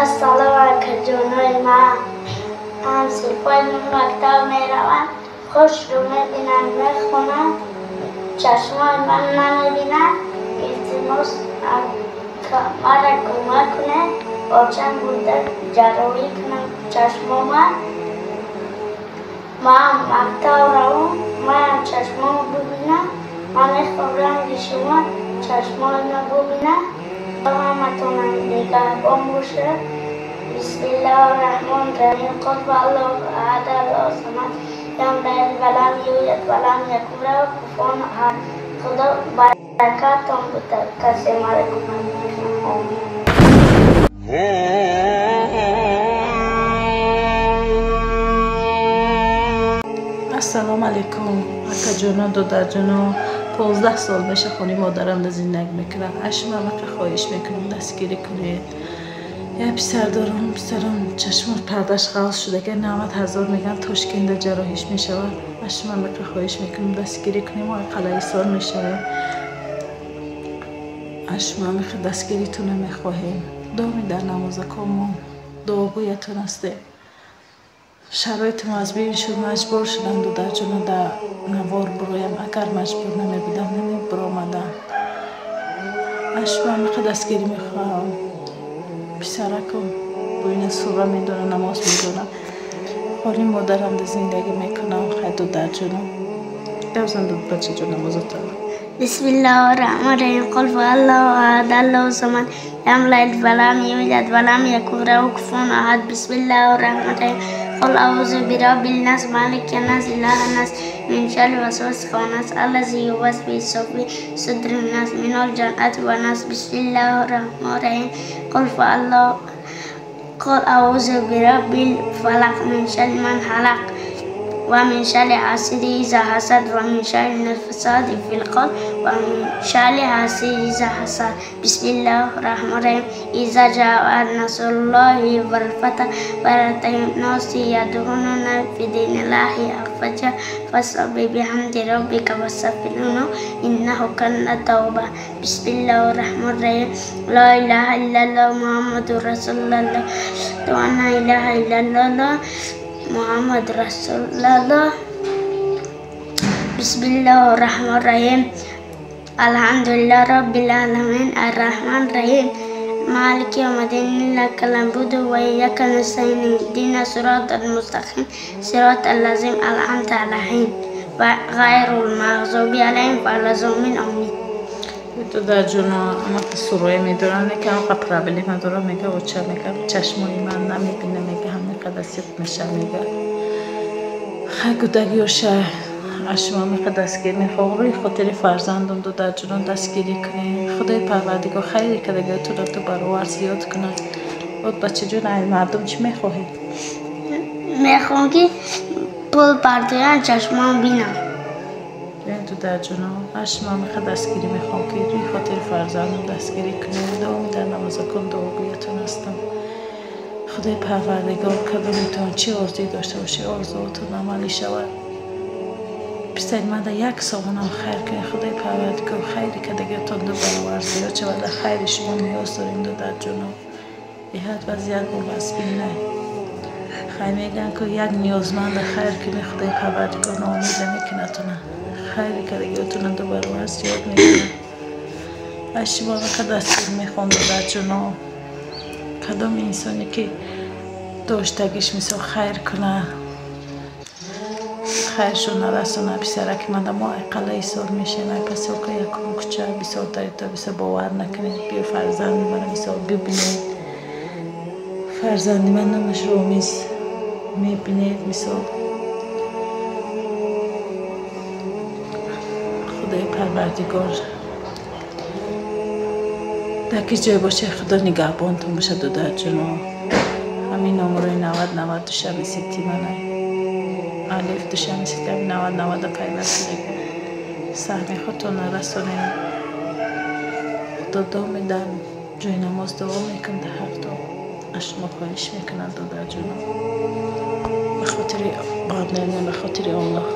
Ассалому алайкум, ҷонои ман. Ҳамсинфои ман мактаб мераванд, хушрӯ мебинанд, мехонанд, чашмои ман намебинанд. Илтимос, мара кӯмак кунед, очам бурда ҷарроҳӣ кунам чашмома. Ман мактаб равам, манам чашмомо бубинам. Ман мехоҳам ранги шумо чашмои ман бубинам. Ҳаматонам нигаҳбон бошад. Бисмиллоҳи раҳмони раҳим. Қул ҳуваллоҳу аҳад, аллоҳу самад, лам ялид ва лам юлад ва лам якун лаҳу куфуван аҳад. Худо баракатон бидад, касе маро кӯмак мекунад. Омин. Ассалому алайкум, акаҷоно, додарҷоно. 15 сол меша хони модарам да зиндагӣ мекунам. Аз шумо ҳамақа хоҳиш мекунам, дастгирӣ кунед. Як писар дорам, писарам чашмаш пардаш ғалз шуда, ки 90 ҳазор меган Тошкентда ҷарроҳиш мешавад. Аз шумо ҳамақа хоҳиш мекунам, дастгирӣ кунем, мо қалаисор мешавем. Аз шумо ҳамақа дастгиритона мехоҳем. Доми дар намозакомо дуогӯятон ҳастем. Шароитам аз бин шуд, маҷбур шудам додарҷоно дар навор буроям. Агар маҷбур намебудам, намебуромадам. Аз шумо ҳамақа дастгирӣ мехоҳам. Писаракам боина сура медонам, намоз медонам. Холи модарам да зиндагӣ мекунам. Хай додарҷоно, гап зан бачаҷон, намозата. Бисмиллоҳи раҳмони раҳим. Қул ҳуваллоҳу аҳад, аллоҳу самад, лам ялид ва лам юлад ва лам якун лаҳу куфуван аҳад. Бисмиллоҳи раҳмони раҳим. Қул аъузу бироббин нос, маликин нос, илоҳин нос, мин шаррил васвасил ханнос, аллази ювасвису фи судурин нос, минал ҷиннати ван нос. Бисмиллоҳи раҳмони раҳим. Қул ҳуваллоҳу, қул аъузу бироббил фалақ, мин шарри ма халақ, ва мин шарри ҳасидин иза ҳасад, ва мин шарри наффосати фил уқад, ва мин шарри ҳасидин иза ҳасад. Бисмиллоҳи раҳмони раҳим. Иза ҷаа насруллоҳи вал фатҳ ва раъайта н-носа ядхулуна фи диниллоҳи афвоҷа фасаббиҳ биҳамди роббика вастағфирҳу иннаҳу кана таввоба. Бисмиллоҳи раҳмони раҳим. Ло илоҳа иллаллоҳ Муҳаммадур расулуллоҳ. Ла илоҳа иллаллоҳ Муҳаммад расулуллоҳ. Бисмиллоҳи раҳмони раҳим. Алҳамдулиллоҳи роббил оламин, арраҳмони раҳим, малики явмиддин, ияка наъбуду ва ияка настаъин, иҳдинас сиротал мустақим, сиротал лазина анъамта алайҳим, ғайрил мағзуби алайҳим валаззоллин. Омин. Додарҷоно, ҳамақа суроя медорам, лекин ҳамақа проблема дорам. Мега оча, мега чашмои ман намебина, мега ҳамақадар сиқ меша, мега хай гудагиёша. Аз шумо ҳамақа дастгирӣ мехоҳам, рӯи хотири фарзандам додарҷоно дастгирӣ кунед. Худои парвардигор хайри кардагиётонро ду баровар зиёд кунад. От бачаҷон, ай мардум чӣ мехоҳед? Мехоҳам ки пул партоям, чашмон бинам. Додарҷоно, аз шумо ҳамақа дастгирӣ мехоҳам, ки рӯи хотири фарзандам дастгирӣ кунед. Доим дар намозакон дуогӯятон ҳастам. Худои парвардигор кадометон чӣ орзуе дошта бошед, орзуотон амалӣ шавад. Писари ман дар як сомонам хайр кунед. Худои парвардигор хайри кардагиётон ду баровар зиёд шавад. Дар хайри шумо ниёз дорем, додарҷоно. Беҳад вазъият бовазбинай. Хай мегӯянд, ки як ниёзманда хайр кунед, Худои парвардигор ноумед намекунадтона. Хайри кардагиётонро ду баровар зиёд мекунад. Аз шумо ҳамақа дастгирӣ мехоҳам, додарҷоно. Кадом инсоне ки доштагиш мисол хайр кунад, хайршон нарасонад. Писараки ман мо қалаисор мешавем, ай посёлка якум кӯча. Бисёр тарита бисёр бовар накунед. Биё фарзанди мана мисол бибинед. Фарзанди ман номаш Ромиз, мебинед мисол. Худои парвардигор дар ки ҷой бошед, Худо нигаҳбонтон бошад, додарҷоно. Ҳамин номерои 90 90 Душанбе Сити манай. Алиф Душанбе Сити ҳамин 90 90 пайваст шудагӣ. Саҳми худтон нарасонед. Худо доми дар ҷои намоз дуо мекунад дар ҳақтон. Аз шумо хоҳиш мекунам, додарҷоно. Ба хотири ба хотири Аллоҳ.